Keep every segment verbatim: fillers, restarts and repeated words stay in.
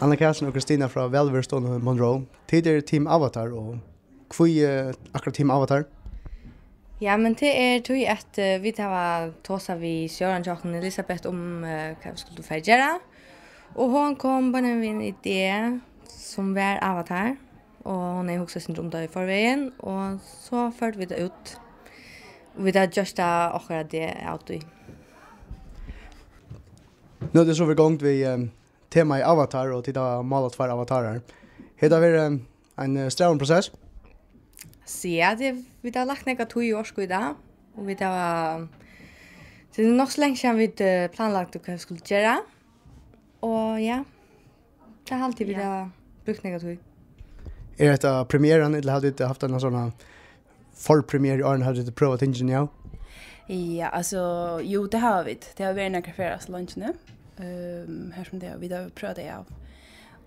Anna Katrin og Kristina frá Vælverustovuni Monroe. Tit eru Team Avatar, og hví, eh, akkurát Team Avatar? Ja, men tað er tí, at, eh, vit hava tosað við stjóran hjá okkum, Elisabeth, um, eh, hvat vit skuldu fara at gera. Og hon kom beinanvegin við ein idé, sum var Avatar. Og hon hevði hugsað eitt sindur um tað í forvegin, og so førdu vit tað út. Og vit hava gjørt tað okkara dag av tí. Nú er tað so, vit gongd við, eh, temaið Avatar, og tit hava málað tveir avatarar. Hetta verður, eh, ein, eh, strævin prosess. So ja, tað, vit hava lagt nógva tíð og orku í tað, og vit hava, tað er nokk so leingi síðan vit, eh, planlagdu, hvat vit skuldu gera. Og ja, tað haldi eg, vit Ja. hava brúkt nógva tíð. Er hetta premieran, ella hava tit havt eina sånn forpremieru, áðrenn hava tit prøvað tingini av? Ja, altso, jú, tað hava vit. Tað hava verið nakrar ferðir so leingi nú. Ehm, har sum tað, vit hava prøvað tey av.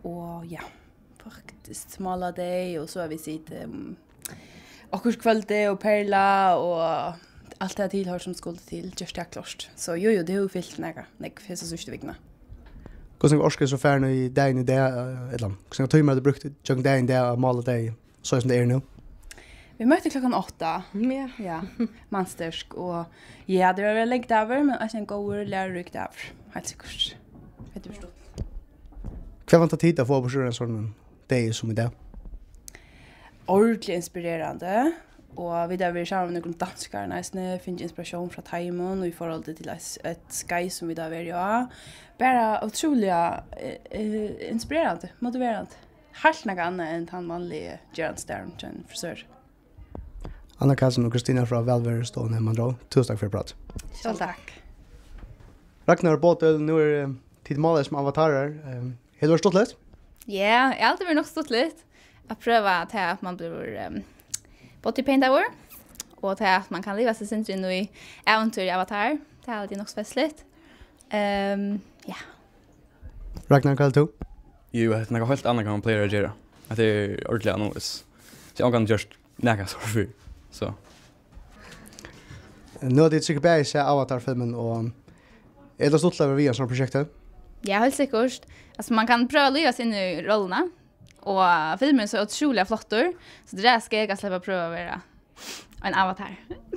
Og ja, faktiskt málað tey, og so hava vit sitið, ehm, okkurt kvøldið og perlað og alt tað tilhoyr sum skuldi til, gjørt tað klárt. So jú, jú, tað hevur fylt nakað, nógv hesa síðstu vikuna. Hvussu nógv orka er so farin í dagin í dag, eh, ella hvussu nógvar tímar hava tit brúkt gjøgnum dagin í dag at mála tey, so sum tað er nú? Vit møttu klokkan átta. Ja. Ja, manstersk, og ja, tað var ein langur dagur, men eisini ein góður, læruríkur dagur, heilt sikkurt. Hetta var stuttligt. Hvat vænta tit at fáa burtur úr ein sånn degi sum í dag? Ordiliga inspirerandi, og vit hava verið saman við nøkrum danskarum eisini, fingið inspiratión frá teimum í forhold til eitt, eitt skeið sum vit hava verið á. Bara ótrúliga, eh, eh, inspirerandi, motiverandi. Heilt nakað annað enn tann vanligi gerandisdagurin hjá einum frisør. Anna Katrin og Kristina frá Vælverustovuni Monroe, túsund takk fyri prat. Sjálv takk. Ragnar og Bodil, nú eru, eh, tit málaðir sum avatarar. Eh, hevur tað verið stuttligt? Ja, eg haldi, tað verður nokk stuttligt at prøva tað, at mann blívur, ehm, body paintaður, og tað, at mann kann liva seg sindur inn í ævintýr Avatar. Tað haldi eg nokk so festligt. Ehm, ja. Ragnar, hvat heldur tú? Jú, hetta er nakað heilt annað, hvat mann plagar at gera. Hetta er ordiliga annarleiðis. So eg havi ongantíð gjørt nakað so fyrr. So. Nú hava tit sikkurt bæði sæð Avatar-filmin, og er tað stuttligt at vera við í einum sovorðnum prosjekti? Ja, heilt sikkurt. Altso, mann kann prøva at liva seg inn í rolluna, og filmurin er so ótrúliga flottur, so tað er skegg at sleppa at prøva at vera ein avatar.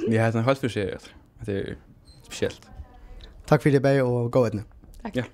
Ja, hetta er ein heilt fyri seg, hetta er spesielt. Takk fyri tað bæði, og góða eydnu. Takk. Ja.